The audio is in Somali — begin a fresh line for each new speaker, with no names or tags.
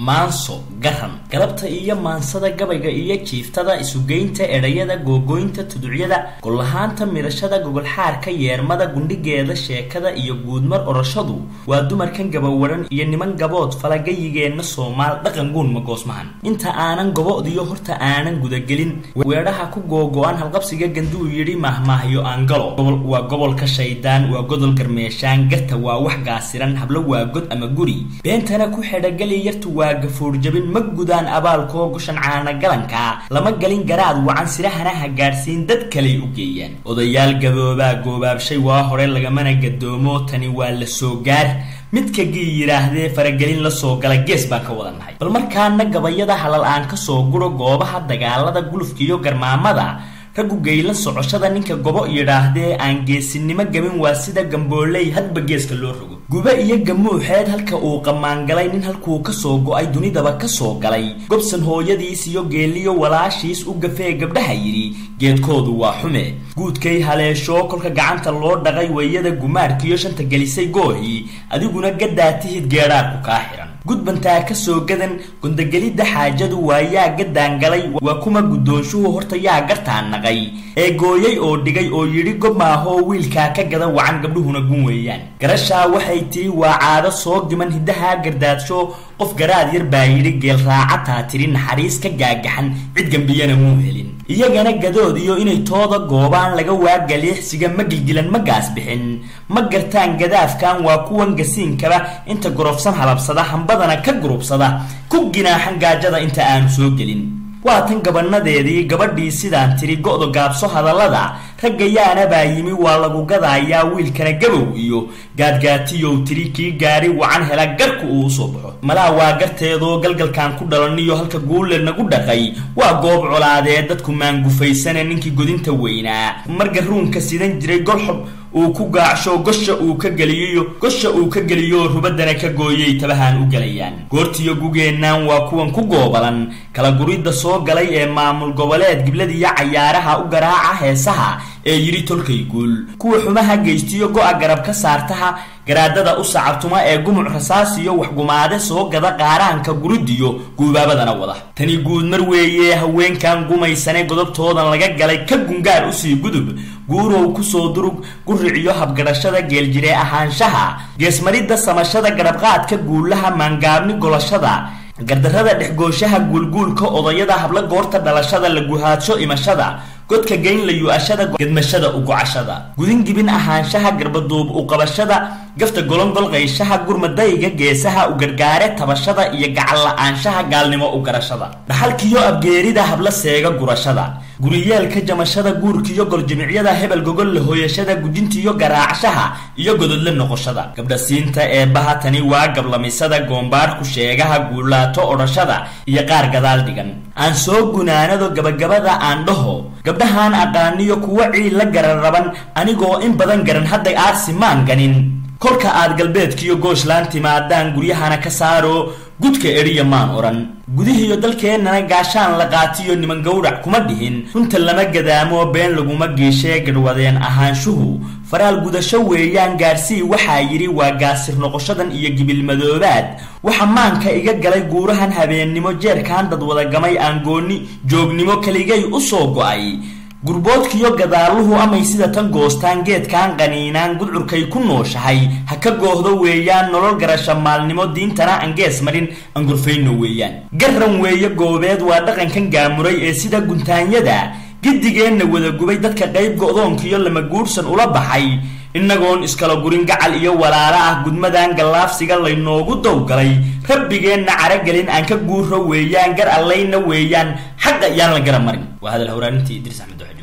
Maanso garan galabta iyo maansada gabayga iyo jiiftada isugeynta erayada googoynta tuducyada golahaanta mirashada gogolxaarka yeermada gundhigeeda sheekada iyo guudmar orashadu waa dumarkan gabawaran iyo niman gabood falagayigeenna Soomaal dhaqan guun ma goosmahan. Inta aanan gobodiyo horta aanan gudagelin weedhaha ku googo'an halqabsiga ganduu yidhi mahmaahyo aan galo. Gobol waa gobolka shaydaan, waa godol garmeeshaan, garta waa wax gaasiran, hablo waa god ama guri, beentana ku xidhagali yartu waa gafuur jabin, ma gudaan abaalkoo gushan caana galanka lama galin garaad wacan sirahana ha gaadhsiin dad kaley u geeyaan. Odayaal gaboobaa goobaabshay waa hore lagamana gadoomo, tani waa la soo gaar midka gii yidhaahdee faragelin la soo gala gees baan ka wadannahay. Bal markaana gabayada halal aan ka soo guro goobaha dagaalada gulufka iyo garmaamada raggu geylan socoshada ninka gobo yidhaahdee aan geesinimo gabin waa sida gambooley hadba geeska loo rogo. Gube iyo gamuuxeed halka uu qamaangalay nin halkuu ka soo go'ay dunidaba ka soo galay gobsan hooyadiis iyo geeliyo walaashiis u gafee gabdhaha yidhi geedkoodu waa xume. Guudkay haleeshoo kolka gacanta loo dhaqay wayada gumaarkiyo shanta gelisay goohii adiguna gadaatihid geedhaarku kaa xiran. Gudbantaa ka soo gadan gondogelidda xaajadu waa yaa gadaangalay waa kuma guddoonshuhu horta yaa gartaa naqay ee gooyay oo dhigay oo yidhi gob maahoo wiilkaa ka gada wacan gabdhuhuna gun weeyaan. Garashaa waxay tiri waa caado soo giman hiddaha gardaadsho qof garaad yar baa yidhi geel raacataa tiri naxariis ka gaagaxan cid gambiyana muu helin. Iyagana gadood iyo inay tooda goobaan laga waa galiixsiga ma gilgilan ma gaas bixin ma gartaan gadaafkan waa kuwan gasiinkaba inta gorofsan halabsada hambadana ka gurubsada ku ginaaxan gaajada inta aanu soo gelin. Waa tan gabanadeedii gabadhii sidaan tiri go'do gaabso hadallada ragga yaana baa yimi waa lagu gadaayaa wiilkana gabow iyo gaadgaatiyow tiri kii gaari wacan hela garku uu usoo baxo. Malaa waa garteedoo galgalkan ku dhalaniyo halka guule nagu dhaqay waa goob colaadee dadku maangufaysane ninkii godinta weynaa marga ruunka sidan jiray golxob uu ku gaacsho gosha uu ka geliyo gosha uu ka geliyo rubaddana ka gooyay tabahaan u galayaan. Goortiyo gugeennaan waa kuwan ku goobalan kala guridda soo galay ee maamul goboleed gibladiyo cayaaraha u garaaca heesaha ee yidhi tolkay guul kuwa xumaha geystiyo go'a garab ka saartaha garaadada u sacabtuma ee gumuc rasaasiyo waxgumaade soo gada qaaraanka guridiyo guubaabadana wada. Tani guudmar weeye haweenkan gumaysane godobtoodan laga galay ka gungaar usii gudub guurow kusoo durug guriciyo habgadhashada geeljire ahaanshaha geesmaridda samashada garabqaadka guulaha maangaabni golashada gardarrada dhexgooshaha guulguulka odayada habla goorta dhalashada la guhaadsho imashada godka geyn la yu-ashada gedmashada u gocashada gudingibin ahaanshaha garbaduub u qabashada gafta golongol qayshaha gurmadayga geesaha u gargaare tabashada iyo gacal la-aanshaha gaalnimo u garashada dhaxalkiyo abgeerida habla seega gurashada guriyeelka jamashada guurkiyo goljimicyada hebel gogol la hooyashada gujintiyo garaacshaha iyo gododle noqoshada gabdhasiinta eebbaha tani waa gablamisada goombaarku sheegaha guulaato odhashada iyo qaar gadaal dhigan. Aan soo gunaanado gabagabada aan dhaho gabdhahaan aqaaniyo kuwa ciil la gararaban anigoo in badan garan hadday aarsi maan ganin. Kolka aad galbeedkiyo gooslaan timaadaan guryahana ka saaro gudka eriya maan odhan gudihiyo dalkeennana gaashaan la qaatiyo niman gowrac kuma dhihin runta lama gadaamo been laguma geeshee gadhwadeen ahaanshuhu faraal gudasho weeyaan. Gaarsii waxaa yidhi waa gaasir noqoshadan iyo gibilmadoobaad waxa maanka iga galay guurahan habeennimo jeerkaan dad wadagamay aan goonni joognimo keligay u soo go'ay gurboodkiyo gadaaluhu amay sida tan goostaan geedkaan qaniinaan gudcurkay ku nooshahay ha ka goohdo weeyaan nolol garasha maalnimo diintana aan gees marin aan gurfayno weeyaan. Garan weeye goobeed waa dhaqankan gaamuray ee sida guntaanyada gidigeenna wada gubay dadka qayb go'doonkiyo lama guursan ula baxay innagoon iskala gurin gacal iyo walaala ah gudmadan gallaafsiga laynoogu dowgalay rabbigeenna caragelin aan ka guuro weeyaan gar allayna weeyaan xaqa iyaan la gara marin. Waa hadal hawraanintii Idriis Axmed Duxel.